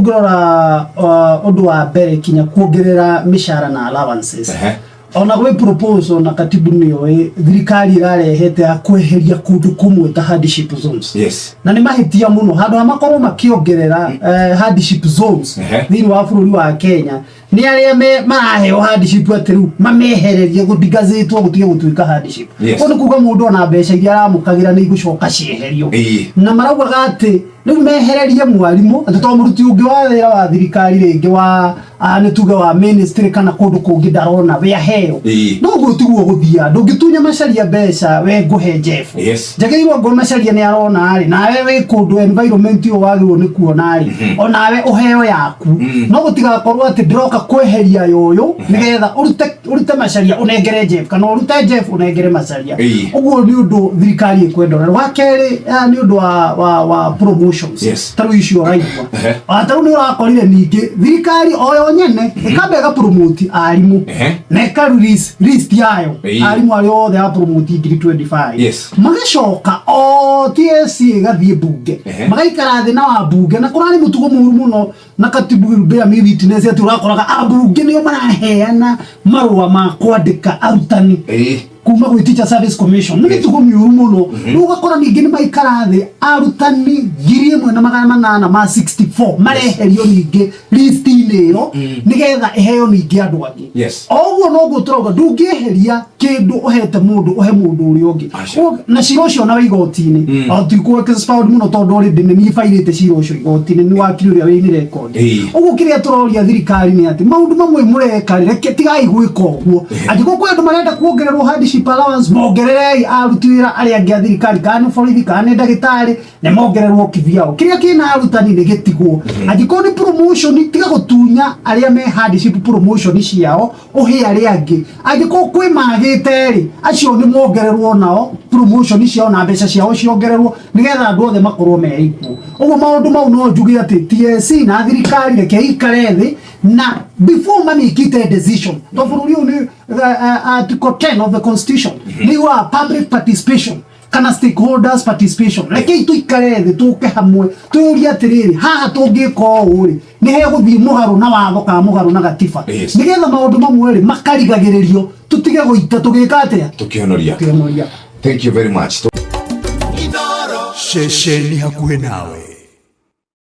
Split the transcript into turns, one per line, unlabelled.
Ũngĩrora ũndũ wa mbere kinya kuongerera mĩcara na allowances, ona gwĩ proposal na katibu nĩoĩ thirikari ĩrarehete ya kweheria kũndũ kũmwe ta hardship zones, na nĩ mahĩtia mũno. Handũ ha makorwo makĩongerera hardship zones thĩinĩ wa bũrũri wa Kenya, nĩ arĩa maraheo hardship atĩ rĩu mamehererie gũdigazĩtwo gũtige gũtuĩka hardship. Ũguo nĩ kuga mũndũ ona mbeca iria aramũkagĩra nĩ igũcoka cieherio. Na maraugaga atĩ rĩu mehererie mwarimũ, atĩ to mũruti ũngĩ wa wĩra wa thirikari rĩngĩ wa nĩ tuge wa ministry kana kũndũ kũngĩ ndarona we aheo. No ũguo tiguo gũthiaga. Ndũngĩtunya Macharia mbeca we ngũhe Jeff. Njagĩrĩirwo ngo Macharia nĩ arona rĩ, nawe wĩ kũndũ environment ũyũ wagĩrĩirwo nĩ kuona rĩ, onawe ũheo yaku. No gũtigakorwo atĩ ndĩroka kweheria yoyo nĩgetha ũrute Macharia ũnengere Jeff, kana ũrute Jeff ũnengere Macharia. Ũguo nĩ ũndũ thirikari ĩkwenda. Wa kerĩ, nĩ ũndũ wa promotions. Ta rĩu icio ũraigua. Ta rĩu nĩ ũrakorire ningĩ thirikari o yo nyene ĩkamba ĩga promote arimũ na ĩka release list yayo, arimũ arĩa othe a promote 2025. Magacoka o TSC ĩgathiĩ mbunge, magaikara thĩ na wambunge, na kũrarĩ mũtugo mũru mũno na katibu will bear me witness atĩ ũrakoraga ambunge nĩo maraheana marũa ma kwandĩka arutani kuma gwĩ Teacher Service Commission. Nĩ mĩtugo mĩũru mũno. Rĩu ũgakora ningĩ nĩ maikara thĩ, arutani 1864 mareherio ningĩ list-inĩ ĩyo nĩgetha ĩheo ningĩ andũ angĩ. O ũguo noguo tũrauga, ndũngĩeheria kĩndũ ũhete mũndũ ũhe mũndũ ũrĩa ũngĩ.
Aca.
Na cira ũcio ona wĩ igoti-inĩ, o tikũ expound mũno tondũ already nĩ niĩ bairĩte cira ũcio igoti-inĩ, nĩ wakiri ũrĩa wĩ record. Ũguo kĩrĩa tũroria thirikari nĩ atĩ maũndũ mamwe mũreka rĩ, reke tigai gwĩka ũguo. Angĩkorwo kwĩ andũ marenda kuongererwo hardship allowance, mongererei aruti wĩra arĩa angĩ a thirikari, kana nĩ borithi kana nĩ ndagĩtarĩ, nĩ mongererwo kibiao. Kĩrĩa kĩna arutani nĩ gĩtigwo. Angĩkorwo nĩ promotion, tiga gũtunya arĩa me hardship promotion ciao ũhe arĩa angĩ. Angĩkorwo kwĩ magĩte rĩ, acio nĩ mongererwo nao promotion ciao na mbeca ciao ciongererwo nĩgetha andũ othe makorwo me equal. Ũguo maũndũ mau no njuge atĩ TSC na thirikari reke ikare thĩ na before mamĩkite decision, to bũrũri ũyũ nĩ article 10 of the constitution nĩ wa public participation kana stakeholders participation. Rekei tũikare thĩ, tũke hamwe, twĩyũrie atĩrĩrĩ, haha tũngĩka ũũ rĩ, nĩ hegũthiĩ mũgarũ na watho kana mũgarũ na gatiba, nĩgetha maũndũ mamwe rĩ makarigagĩrĩrio, tũtige gũita tũgĩka atĩa?
Tukĩhonoria.
Tũkĩhonoria.
Thank you very much.
Ceceni hakuhĩ nawe.